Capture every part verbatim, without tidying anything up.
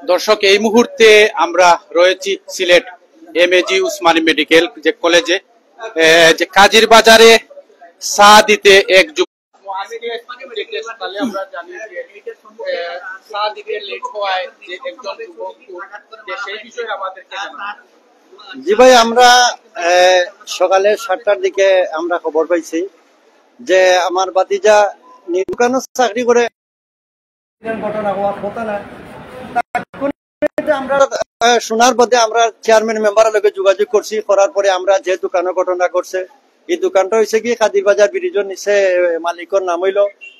দর্শক, এই মুহূর্তে আমরা রয়েছি সিলেট এমএজি উসমানী মেডিকেল যে কলেজে, এ, যে কাজির বাজারে চা দিতে এক যুব- আজকে সকালে আমরা জানি যে, এ, চা দিতে লেট হওয়ায় যে একজন যুবক, যে সেই বিষয়ে আমাদেরকে জানান। জি ভাই, আমরা, এ, সকালে সাতটার দিকে আমরা খবর পাইছি যে আমার ভাতিজা নি-, দোকানো চাকরি করে, ঘটনা হওয়ার কথা না। তারপরে আমরা, আহ, শোনার বাদে আমরা চেয়ারম্যান মেম্বারের লগে যোগাযোগ করছি, করার পরে আমরা যে দোকানর ঘটনা ঘটছে, এই দোকানটা হইছে কি কাদির বাজার ব্রিজর নিচে, আহ, মালিকর নাম হইল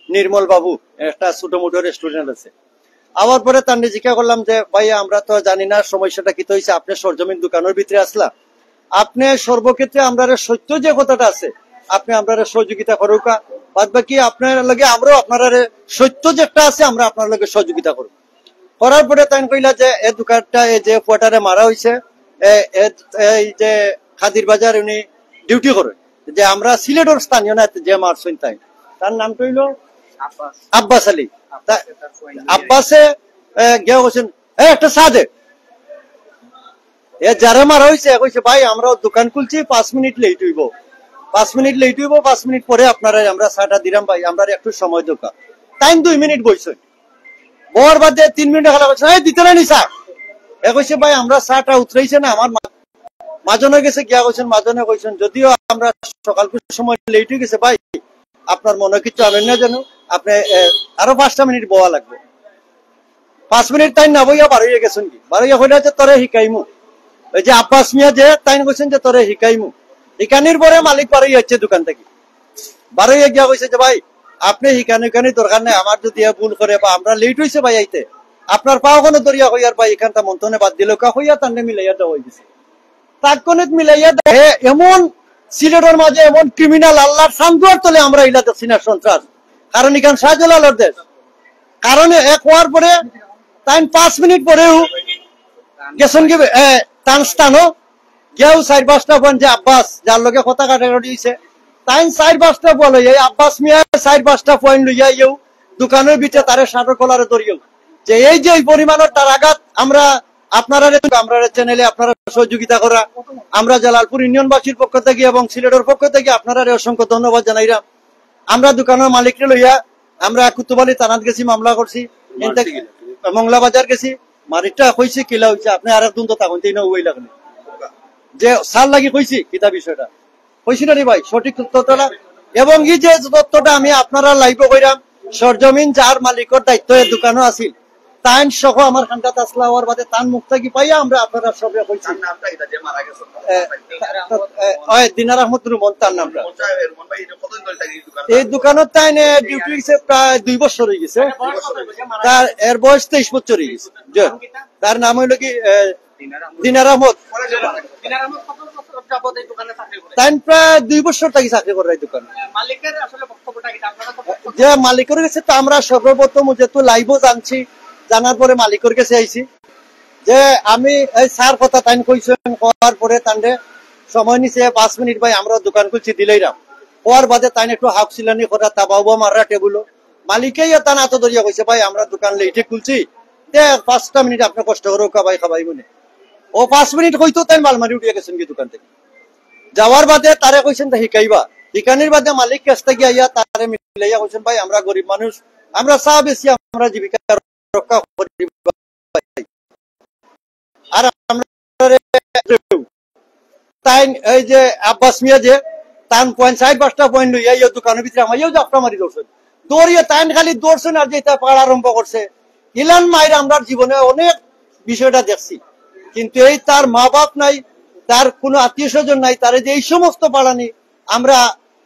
নির্মল বাবু, একটা ছোট মোটো রেস্টুরেন্ট আছে। আওয়ার পরে তানরে জিজ্ঞাসা করলাম যে, "ভাই, আমরা তো জানি না সমস্যাটা কিতা হইছে, আপনি সরজমিন দোকানর ভিতরে আসলা, আপনি সর্বক্ষেত্রে আমরারে সত্য যে কথাটা আছে, আপনি আমরারে সহযোগিতা করুকা, বাদ বাকি আপনার লগে আমরাও আপনারারে সত্য যেটা আছে, আমরা আপনার লগে সহযোগিতা করব।" করার পরে তাইন কইলা যে, "এ দোকানটা, এই যে ফুয়াটারে মারা হইছে, এ, এ, এই যে কাদির বাজার উনি ডিউটি করে, যে আমরা সিলেটর স্থানীয় না, যে মারছইন তাই, তার নামটা হইল আব্বাস আলী।" তা আব্বাসে, এ, গিয়া কইছেন, "এ, একটা চা দে।" এ যারে মারা হইছে, এ কইছে, "ভাই, আমরা দোকান খুলছি, পাঁচ মিনিট লেট হইব, পাঁচ মিনিট লেট হইব, পাঁচ মিনিট পরে আপনারা আমরা চাটা দিলাম ভাই, আমরা একটু সময় দরকার।" তাইন দুই মিনিট বইছে, বওয়ার বাদে তিন মিনিট খেলা করছে, "এই দিতে না নি চা?" এ কইছে, "ভাই, আমরা চাটা উতরাইছে না, আমার মা-, মাজনে গেছে গিয়া কইছেন, মাজনে কইছেন, যদিও আমরা সকালকুর সময় লেট হয়ে গেছে ভাই, আপনার মনে কিছু আনেন না যেন, আপনি, এ, আরো পাঁচটা মিনিট বওয়া লাগবে।" পাঁচ মিনিট তাই না বইয়া বারইয়া গেছেন কি, বারইয়া কইলা যে, "তোরে হিকাইমু।" ওই যে আব্বাস মিয়া যে, তাইন কইছেন যে, "তোরে হিকাইমু।" হিকানির পরে মালিক বারইয়া হচ্ছে দোকান থেকে, বারইয়া গিয়া কইছে যে, "ভাই, আপনি হিকানি হিকানি দরকার নাই, আমার যদি এ ভুল করে বা আমরা লেট হইছে ভাই আইতে, আপনার পাও কোনো দরিয়া কইয়ার ভাই, এখানটা মন্থনে বাদ দিলে কা হইয়া তান্ডে মিলাইয়া দেওয়া হয়ে গেছে।" তাক্কনিত মিলাইয়া দেয়, এমন সিলেটর মাঝে এমন ক্রিমিনাল আল্লাহর সান্দুয়ার তলে আমরা ইলা দেখছি না সন্ত্রাস। কারণ এখান শাহজালালর দেশ। কারণ এক হওয়ার পরে তাইন পাঁচ মিনিট পরেও গেছেন কি, এ, তান স্থানও গিয়াও চার পাঁচটা পয়েন্ট যে আব্বাস, যার লগে কথা কাটাকাটি হইছে, তাইন চার পাঁচটা বল, এই আব্বাস মিয়া চার পাঁচটা পয়েন্ট লইয়া ইয়েও দোকানের ভিতরে তারে শাটার কলারে ধরিয়েও যে এই যে এই পরিমাণের তার আঘাত, আমরা আপনারা, আমরা চ্যানেলে আপনারা সহযোগিতা করা, আমরা জালালপুর ইউনিয়নবাসীর পক্ষ থেকে এবং সিলেটর পক্ষ থেকে আপনারা অসংখ্য ধন্যবাদ জানাইলাম। আমরা দোকানের মালিকরে লইয়া আমরা কুতুব আলী থানাত গেছি, মামলা করছি, এনতে মংলা বাজার গেছি, মারিটা কইছে কিলা হইছে, আপনি আর একজন তো তখন তাই না ওই লাগলে যে স্যার লাগি কইছি কিতা বিষয়টা, কইছি না রে ভাই, সঠিক তথ্যটা। এবং এই যে তথ্যটা আমি আপনারা লাইভে কইরাম, সরজমিন যার মালিকর দায়িত্ব এ দোকানও আছিল, তাইন সহ আমার খান্ডাত আসলা হওয়ার বাদে তান মুখ থাকি পাইয়া আমরা আপনারা সবে কইছি। তার নামটা এটা যে মারা গেছে? এ, তা-, তা-, এ, ওই দিনার আহমদ রুমন তার নামটা। রুমন সাহেব, রুমন ভাই, এটা কতদিন ধরে চাকরি এই দোকানে? এই দোকানও তাইন, এ, ডিউটি হইছে প্রায় দুই বছর হয়ে গেছে। তার, এর বয়স তেইশ বছর হয়ে গেছে। জি। তার নাম হইল কি, এ, দিনার আহমদ। দিনার আহমদ কত বছর যাবত এই দোকানে চাকরি করে? তাইন প্রায় দুই বছর থাকি চাকরি করে এই দোকানে। মালিকের আসলে বক্তব্যটা কি? আপনারা তো বক্তব্য যে মালিকের গেছে তো আমরা সর্বপ্রথম যেহেতু লাইভও জানছি, জানার পরে মালিকের গেছে আইছি যে আমি এই স্যার কথা তাইন কইছেন, কওয়ার পরে তানরে সময় নিছে পাঁচ মিনিট, ভাই, আমরা দোকান খুলছি দিলাইরাম। কওয়ার বাদে তাইন একটু হাউক সিলানি করা, তাবা উবা মাররা টেবুলো। মালিকে ইয়া তান আতো ধরিয়া কইছে, "ভাই, আমরা দোকান লেটে খুলছি, তে পাঁচটা মিনিট আপনি কষ্ট করে খাবাই খাবাই মনে।" ও পাঁচ মিনিট কইতো তাই মাল মারি উঠিয়া গেছেন কি দোকান থেকে। যাওয়ার বাদে তারে কইছেন, "তা হিকাইবা।" হিকানির বাদে মালিক কাছ থেকে আইয়া তারে মিলাইয়া কইছেন, "ভাই, আমরা গরিব মানুষ, আমরা চা বেশি আমরা জীবিকা রক্ষা করি।" আর আমরা তাইন এই যে আব্বাস মিয়া যে তান পয়েন্ট, চার পাঁচটা পয়েন্ট লইয়া ইয়ে দোকানের ভিতরে আমার ইয়েও জাপটা মারি ধরছেন, দৌড়িয়ে তাইন খালি দৌড়ছেন আর যে এটা পাড়া আরম্ভ করছে। ইলান মাইর আমরা জীবনে অনেক বিষয়টা দেখছি, কিন্তু এই তার মা বাপ নাই, তার কোনো আত্মীয় স্বজন নাই, তারে যে এই সমস্ত পাড়ানি আমরা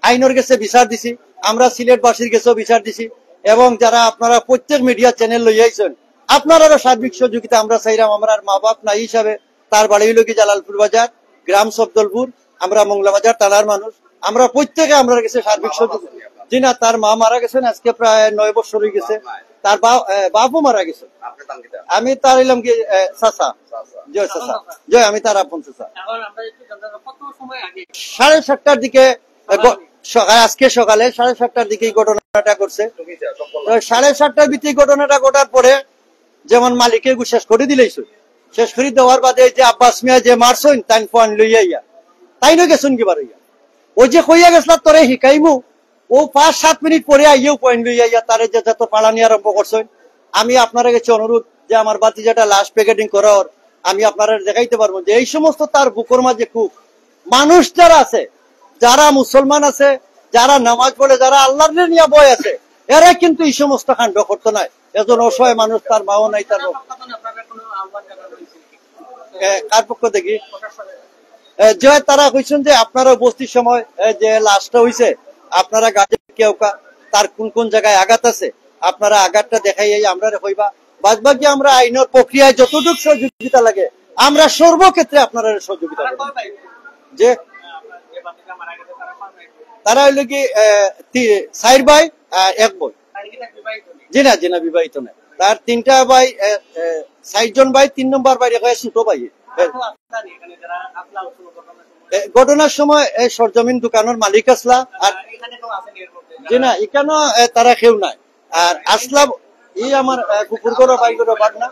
আইনের গেছে বিচার দিছি, আমরা সিলেটবাসীর গেছেও বিচার দিছি, এবং যারা আপনারা প্রত্যেক মিডিয়া চ্যানেল লইয়া আইছেন, আপনারারও সার্বিক সহযোগিতা আমরা চাইলাম। আমরা মা বাপ নাই হিসাবে, তার বাড়ি হইল কি জালালপুর বাজার, গ্রাম সফদলপুর, আমরা মংলা বাজার থানার মানুষ, আমরা প্রত্যেকে আমরা গেছে সার্বিক সহযোগিতা। জি না, তার মা মারা গেছেন আজকে প্রায় নয় বছর হয়ে গেছে। তার বা-, এ, বাপও মারা গেছে। আমি তার হইলাম কি, এ, চাচা। জি চাচা, জি আমি তার আপন চাচা। সাড়ে সাতটার দিকে, এ, গ-, সকালে, আজকে সকালে সাড়ে সাতটার দিকে এই ঘটনাটা ঘটছে। তো সাড়ে সাতটার ভিতরে এই ঘটনাটা ঘটার পরে যেমন মালিকে এগু শেষ করি দিলাইছইন। শেষ করি দেওয়ার বাদে এই যে আব্বাস মিয়া যে মারছইন, তাইন ফুয়াইন লইয়া আইয়া, তাইনও গেছইন গি বারইয়া। ওই যে কইয়া গেছলা তোরে হিকাইমু, ও পাঁচ সাত মিনিট পরে আইয়াও ফুয়াইন লইয়া আইয়া তারে যে যত পাড়ানি আরম্ভ করছইন। আমি আপনারার গেছে অনুরোধ যে আমার ভাতিজাটা লাশ প্যাকেটিং করার, আমি আপনারারে দেখাইতে পারমু যে এই সমস্ত তার বুকর মাঝে খুব মানুষ যারা আছে, যারা মুসলমান আছে, যারা নামাজ পড়ে, যারা আল্লাহরে নিয়া ভয় আছে, এরা কিন্তু এই সমস্ত কাণ্ড করতো নায়। একজন অসহায় মানুষ, তার মাও নাই, তার বাপ-, এ, কার পক্ষ থেকে? এ, যে তারা কইছইন যে আপনারা উপস্থিত সময়, এ, যে লাশটা হইছে, আপনারা গার্জিয়ান কেউ কা-, তার কোন কোন জায়গায় আঘাত আছে, আপনারা আঘাতটা দেখাইয়া আমরারে কইবা। বাদ বাকি আমরা আইনের প্রক্রিয়ায় যতটুকু সহযোগিতা লাগে, আমরা সর্বক্ষেত্রে আপনারারে সহযোগিতা করব। যে তারা হইল কি, এ, তি-, চাইর ভাই, আ, এক বোন। জি না, জি না, বিবাহিত না। তার তিনটা ভাই, এ, এ, চাইরজন ভাই, তিন নম্বর ভাই, এ, ছোট ভাই। এ, এ, ঘটনার সময় এ সরজমিন দোকানের মালিক আছলা, আর জি না, এখানো, এ, তারা কেউ নাই। আর আছলা, এই আমার, এ, কুকুর ঘরো, ভাই ঘরো, বাদ না।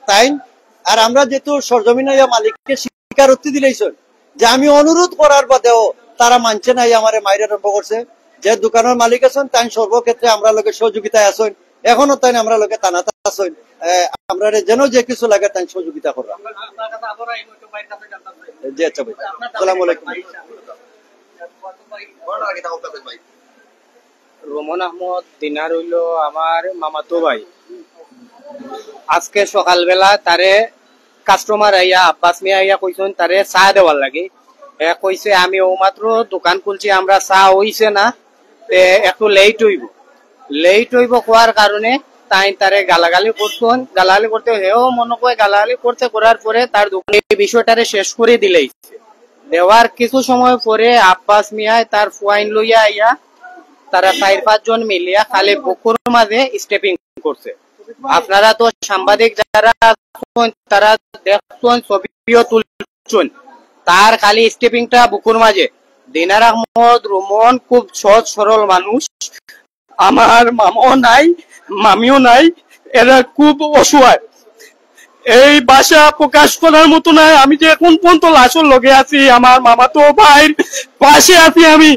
তাইন, আর আমরা যেহেতু সরজমিন আইয়া মালিককে স্বীকারোক্তি দিলাইছইন, যে আমি অনুরোধ করার বাদেও তারা মানছে না, এই আমারে মাইর আরম্ভ করছে। যে দোকানের মালিক আছইন, তাইন সর্বক্ষেত্রে আমরার লগে সহযোগিতায় আছইন, এখনো তাইন আমরার লগে থানাত আছইন। এ, আমরারে যেন যে কিছু লাগে, তাইন সহযোগিতা করবা। জি, আচ্ছা ভাই, আসসালামু আলাইকুম। রুমন আহমদ দিনার হইল আমার মামাতো ভাই। আজকে সকালবেলা তারে কাস্টমার আইয়া, আব্বাস মিয়া আইয়া কইছইন তারে চা দেওয়ার লাগি। এ কইছে, "আমি ও মাত্র দোকান খুলছি, আমরা চা হইছে না, তে একটু লেট হইব।" লেট হইব কওয়ার কারণে তাইন তারে গালাগালি করছইন, গালাগালি করতে হেও মনে কয় গালাগালি করতে করার পরে তার দোকানে এই বিষয়টারে শেষ করি দিলাইছে। দেওয়ার কিছু সময় পরে আব্বাস মিয়ায় তার ফুয়াইন লইয়া আইয়া তারা চাইর পাঁচজন মিলিয়া খালি বুকুর মাঝে স্টেপিং করছে। আপনারা তো সাংবাদিক যারা আছইন, তারা দেখছইন, ছবিও তুলছইন, তার খালি স্টেপিংটা বুকুর মাঝে। দিনার আহমদ রুমন খুব সহজ সরল মানুষ, আমার মামাও নাই, মামিও নাই, এরা খুব অসহায়। এই ভাষা প্রকাশ করার মতো নয়। আমি যে এখন পর্যন্ত লাশর লগে আছি, আমার মামাতো ভাইর পাশে আছি আমি।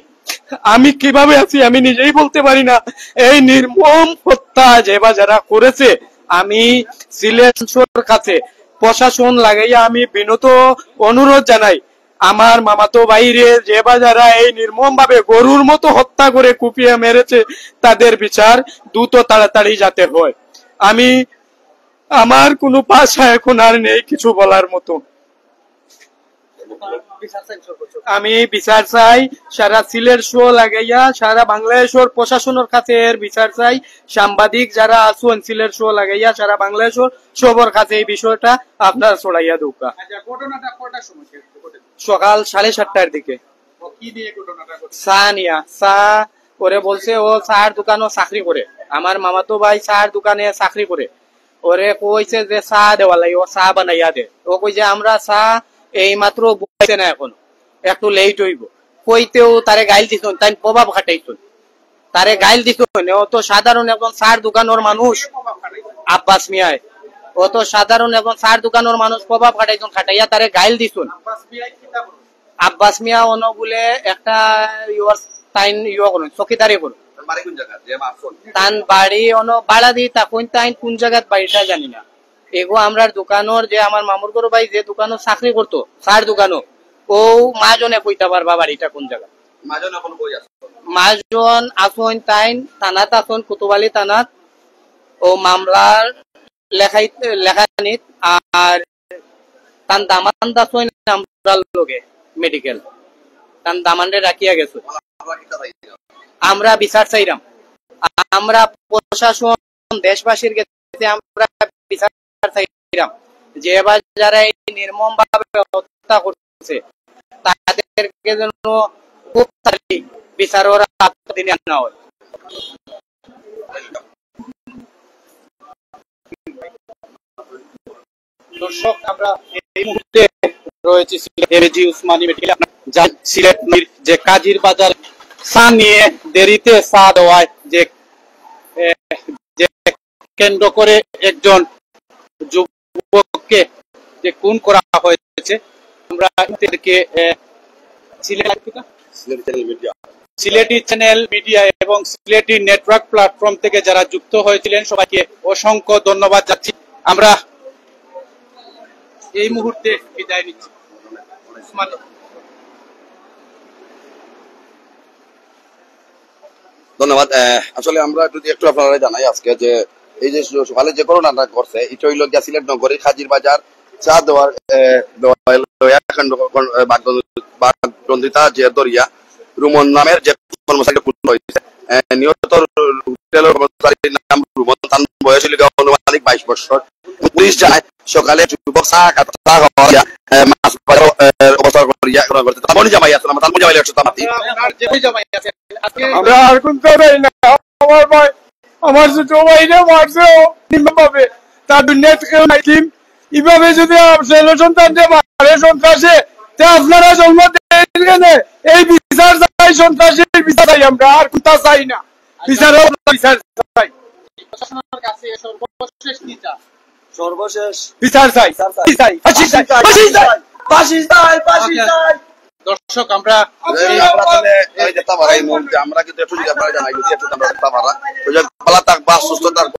আমি কিভাবে আছি আমি নিজেই বলতে পারি না। এই নির্মম হত্যা যে বা যারা করেছে, আমি সিলেটর কাছে প্রশাসন লাগাইয়া আমি বিনীত অনুরোধ জানাই, আমার মামাতো ভাইরে যে বা যারা এই নির্মম ভাবে গরুর মতো হত্যা করে কুপিয়ে মেরেছে, তাদের বিচার দ্রুত তাড়াতাড়ি যাতে হয়। আমি, আমার কোনো ভাষা এখন আর নেই কিছু বলার মতো। আমি বিচার চাই সারা সিলেট সহ লাগাইয়া সারা বাংলাদেশর প্রশাসনের কাছে এর বিচার চাই। সাংবাদিক যারা আছইন সিলেট সহ লাগাইয়া সারা বাংলাদেশর সবর কাছে এই বিষয়টা আপনারা ছড়াইয়া দেউক্কা। আচ্ছা, ঘটনাটা কয়টার সময় ঘটেছে? সকাল সাড়ে সাতটার দিকে। ও কি নিয়ে ঘটনাটা ঘটেছে? চা নিয়া, চা করে বলছে ও চার দোকানও চাকরি করে, আমার মামাতো ভাই চার দোকানে চাকরি করে। ওরে কইছে যে চা দেওয়ার লাগি, ও চা বানাইয়া দে। ও কইছে, "আমরা চা এই মাত্র বইছে না, এখন একটু লেট হইব।" কইতেও তারে গাইল দিছইন, তাইন প্রভাব খাটাইছইন, তারে গাইল দিছইন। ও তো সাধারণ একজন চার দোকানের মানুষ, আব্বাস মিয়ায়, ও তো সাধারণ একজন চার দোকানের মানুষ, প্রভাব খাটাইছইন, খাটাইয়া তারে গাইল দিছইন। আব্বাস মিয়া অনো বুলে একটা ইয়র, তাইন ইয় করইন, চকিদারি করইন। তান বাড়ি অনো ভাড়া দি থাকইন, তাইন কোন জাগাত বাড়িটা জানি না। এগু আমরার দোকানর যে আমার মামুর ঘরর ভাই যে দোকানো চাকরি করতো, চার দোকানো, ও মাজনে কইতা পারবা বাড়িটা কোন জাগাত। মাজন আছইন, তাইন থানাত আছইন, কোতোয়ালি থানাত, ও মামলার লেখাই, লেখানিত। আর তান দামান আছইন আমরার লগে মেডিকেল, তান দামানরে রাখিয়া গেছে। আমরা বিচার চাইরাম, আমরা প্রশাসন, দেশবাসীর গেছে আমরা বিচার চাইরাম, যে বা যারা এই নির্মম ভাবে হত্যা করছে, তাদেরকে যেন খুব তাড়াতাড়ি বিচারর আওতাধীনে আনা হয়। দর্শক, আমরা এই মুহূর্তে রয়েছি সিলেট এমএজি উসমানী মেডিকেলে। আপনারা জানেন, সিলেট নদীর যে কাজীর বাজার চা নিয়ে দেরিতে চা দেওয়ায় যে, এ, যে কেন্দ্র করে একজন যুবককে যে খুন করা হয়েছে, আমরা এদেরকে, আহ, Sylhet, Sylheti channel media, Sylheti channel media এবং সিলেটি নেটওয়ার্ক প্ল্যাটফর্ম থেকে যারা যুক্ত হয়েছিলেন, সবাইকে অসংখ্য ধন্যবাদ জানাচ্ছি। আমরা এই মুহূর্তে বিদায় নিচ্ছি। উসমান। ধন্যবাদ। আহ, আসলে আমরা যদি একটু আপনারা জানাই আজকে যে এই যে সকালে যে ঘটনাটা ঘটছে, এটা হইল গিয়া সিলেট নগরীর হাজির বাজার চা দেওয়ার, আহ, দেওয়ার লয়া খণ্ড-, খণ্ড-, আহ, বাগদন-, বাগদন্দিতা যে দরিয়া রুমন নামের যে কর্মচারীটা খুন হয়েছে। আহ, নিহত হোটেলের কর্মচারীর নাম রুমন, তার বয়স হইল গিয়া আনুমানিক বাইশ বছর। পুলিশ জানায় সকালে যুবক চা খাত-, চা খাওয়া, আহ, মাছ বাজার, আহ, অবস্থান করিয়া ঘটনা ঘটে। তার বনি জামাই আছে না, তার বনি জামাই একশো মাতি। আমরা আর কোন তো দেই না। আমার ভাই, আমার ছোট ভাইরে মারছে ও নির্মমভাবে। তার দুনিয়া থেকে নাই। এইভাবে যদি আপনার সন্তানরে মারে সন্ত্রাসে, তে আপনারা জন্ম দেন কেনে? এই বিচার চাই, সন্ত্রাসের বিচার চাই আমরা, আর কোনটা চাই না। বিচার হোক, বিচার চাই। প্রশাসনের কাছে সর্বশেষ কি চান? সর্বশেষ বিচার চাই, বিচার চাই। বিচার চাই। ফাঁসি চাই, ফাঁসি চাই, ফাঁসি চাই, ফাঁসি চাই। দর্শক, আমরা এই আমরা তাহলে এই যে তামারা এই মুহূর্তে আমরা কিন্তু একটু যদি আপনারা জানাই, যদি একটু আমরা তামারা, ওই যে ভালো থাকবা, সুস্থ থাকবা।